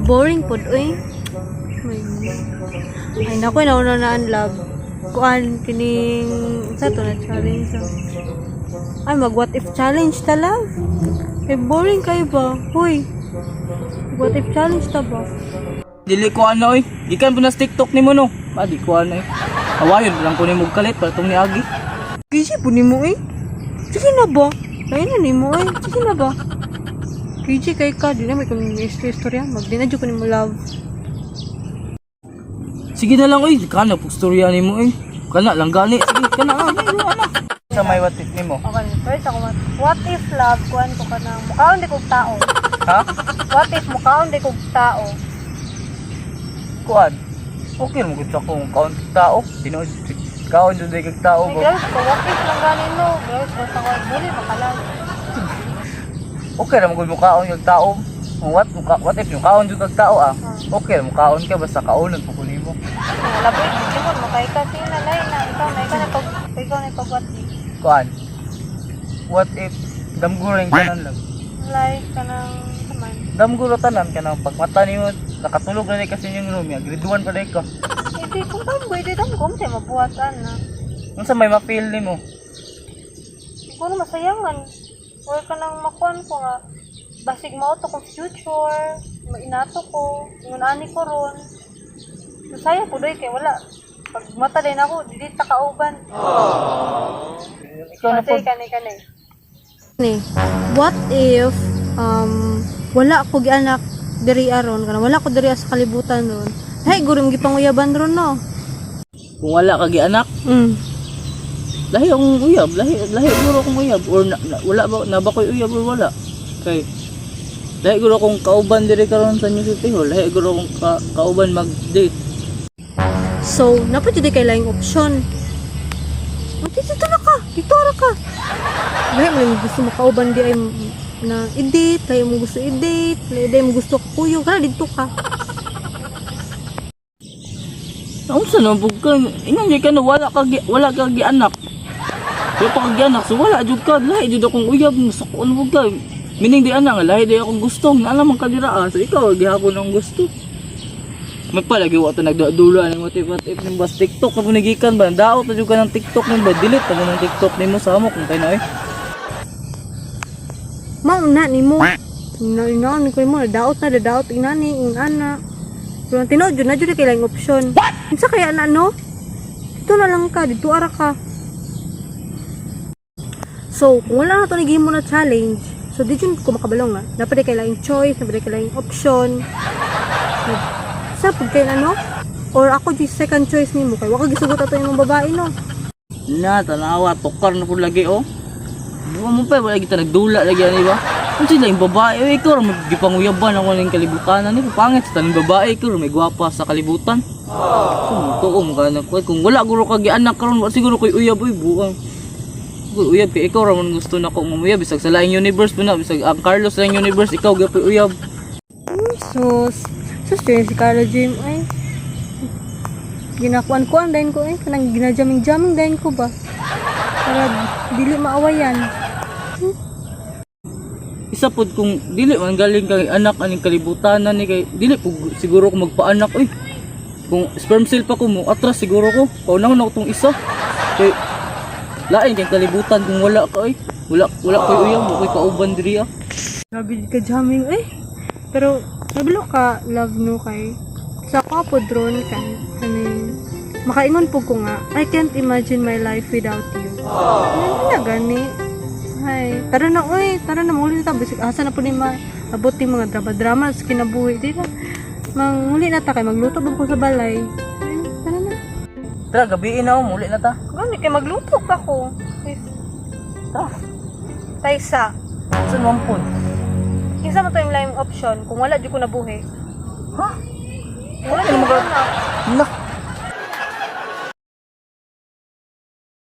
Boring pod oy. Ay, ay naku, nauna na ang love. Kuan kining sa to na challenge, ah. Ay, mag what if challenge ta, love. Eh, boring kayo ba? Hoy. What if challenge ta ba? Dili ko ano oy. Gikan po na sa TikTok nimo, no. Ba di ko ano eh. Awayon lang ko nimo kalit para tong niagi. Kisi po nimo eh. Sige na ba? Lain na nimo eh. Sige na ba? KJ kay ka, di na may kami istorya. Mag di na jud ko nimo, love. Sige na lang oy, kana pug storya nimo eh. Kana lang gani. Sige kana ah, ay, ana. Sa may what if nimo? Okay, first ako what if, love, kuan ko ka ng mukaon di kog tao. Ha? What if mukaon di kog tao? Kuan. Okay mo gud sa akong kaon tao. Tinuod kaon jud kag tao Ay, ba. grabe ko, what if lang gani no? Grabe ko sa kuan, buli makalag. Okay ra mo gud mo kaon kag tao. Kung what muka, what if yung kaon jud kag tao ah. Okay ra mo kaon ka basta kaonon po ko nimo. Laboy, di mo makay ka sina lay na ikaw na ikaw na pag ikaw na pag what if. Kuan. What if damguring tanan lang. Like kanang taman. Damguro tanan kanang pagmata nimo nakatulog na kasi yung room ya. Grade 1 pa day ka. Eh di kung tamboy di tam ko sa mabuhatan na. Unsa may ma-feel nimo? Ikaw na masayangan. Or kanang makuan ko nga basig mao to kong future, mainato ko, ingon ani ko ron. Masaya po doy kay wala. Pag mata din ako, di ta kauban. Ikaw na po. Kani kani. Ni, what if wala ko gianak diri aron kana wala ko diri sa kalibutan ron. Hey, guro mo gipanguyaban ron no. Kung wala ka gianak, lahi akong uyab, lahi lahi guro akong uyab or na, na, wala ba na ba ko'y uyab or wala. Kay lahi guro akong kauban diri karon sa New City Hall, lahi guro akong kauban mag-date. So, dapat jud kay laing option. Oh, dito na ka. Dito ra ka. Lahi mo yung gusto makauban di ay na i-date, lahi mo gusto i-date, lahi di mo gusto kuyog, kana dito ka. Unsa na pug ka? Ingon gyud ka na wala ka gianak. Wala pa ka gianak, so wala jud ka. Lahi jud akong uyab, sakon pug ka. Meaning di ana nga lahi di akong gusto, naa man ka dira ah. So ikaw gihapon ang gusto. May palagi wa ta nagdula ning what if, what if ning bas TikTok na punigikan ba, daot na jud ka ng TikTok ning ba, delete na mo ng TikTok nimo sa amo kung kay na eh. Mao na nimo. Na ina ni ko mo daot na daot inani ing ana. Pero tinuod jud na jud kay laing option. Unsa kaya na no? Dito na lang ka, dito ara ka. So, kung wala na to ni mo na challenge, so di jud ko makabalo nga. Dapat kay laing choice, dapat kay laing option. Sa pud kay ano? Or ako jud second choice nimo kay wa ka gisugot ato imong babae no. Na tanawa tukar na pud lagi oh. Buwa mo pa wala kita nagdula lagi ani ba. Unsa lang babae oy, ikaw ra may gipanguyaban ako ning kalibutan ani pangit sa taning babae, ikaw ra may gwapa sa kalibutan. Kung tuom ka na ko kung wala guro ka gianak karon wa siguro koy uyab oy buang. Siguro uyab kay ikaw ra man gusto nako mamuyab bisag sa laing universe pa na, bisag ang Carlos sa laing universe ikaw gyud uyab. Uy, sus. Sus, yun si Carla Jim, ay. Ginakuan-kuan din ko, eh. Kanang ginajaming-jaming din ko ba? Para dili maawayan. Isa pod kung dili man galing kay anak aning kalibutan ni kay dili pud siguro ko magpaanak oy. Kung sperm cell pa ko mo atras siguro ko. Paunahon ako tong isa. Kay lain kay kalibutan kung wala ka oy. Wala wala koy uyab, wa koy kauban diri ah. Grabe ka jamming, eh. Pero, nabilo ka, love no, kay. Sa ako po drone kay. Kaning, makaingon po ko nga, I can't imagine my life without you. Ano na gani? Hay, tara na, uy, tara na, muli na ta. Bisig, asa na po ni ma, abot yung mga drama-drama sa kinabuhi. Di na, manguli na ta kay magluto ba ko sa balay. Ay, tara na. Tara gabiin na oh, muli na ta. Gani, kay magluto pa ko. Tara. Taysa, Saan man pod? kinsa mo to yung laing option kung wala di ko nabuhi? Ha? Wala di ko na. Na,